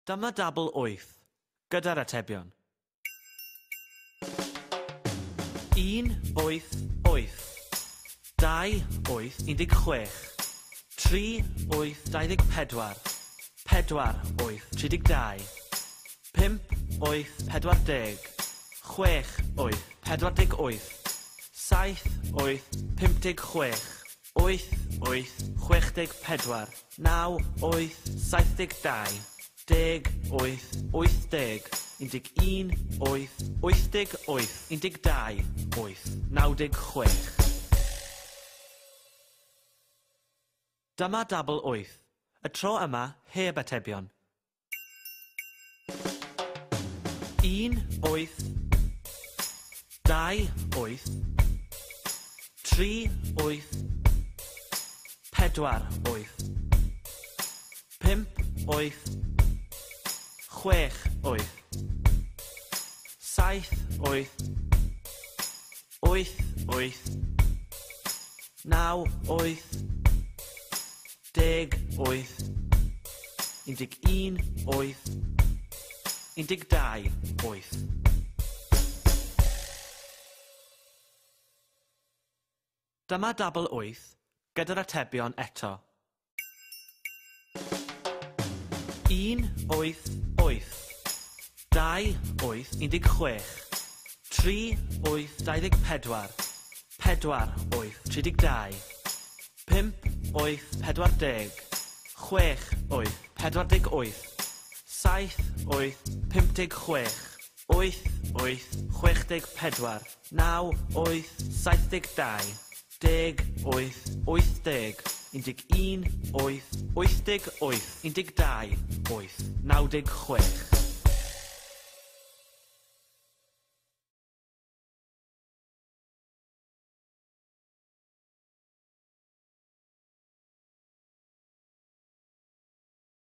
Dyma dabl 8, gyda'r atebion. 1, 8, 8. 2, 8, 16. 3, 8, 24. 4, 8, 32. 5, 8, 40. 6, 8, 48. 7, 8, 56. 8, 8, 64. 9, 8, 72. 10, 8, 80. 11, 8, 88. 12, 8, 96. Dyma dabl 8. Y tro yma heb atebion. 1, 8, 2, 8, 3, 8, 4, 8, 5, 8, 6, 8, 7, 8, 8, 8, 9, 8, 10, 8, 11, 8, 12, 8. Dyma dabl 8, gyda'r atebion eto. 1, 8, 8. 2, 8, 16. 3, 8, 24. 4, 8, 32. 5, 8, 40. 6, 8, 48. 7, 8, 56. 8, 8, 64. 9, 8, 72. 10, 8, 80. 11, 8, 88. 12, 8, 96.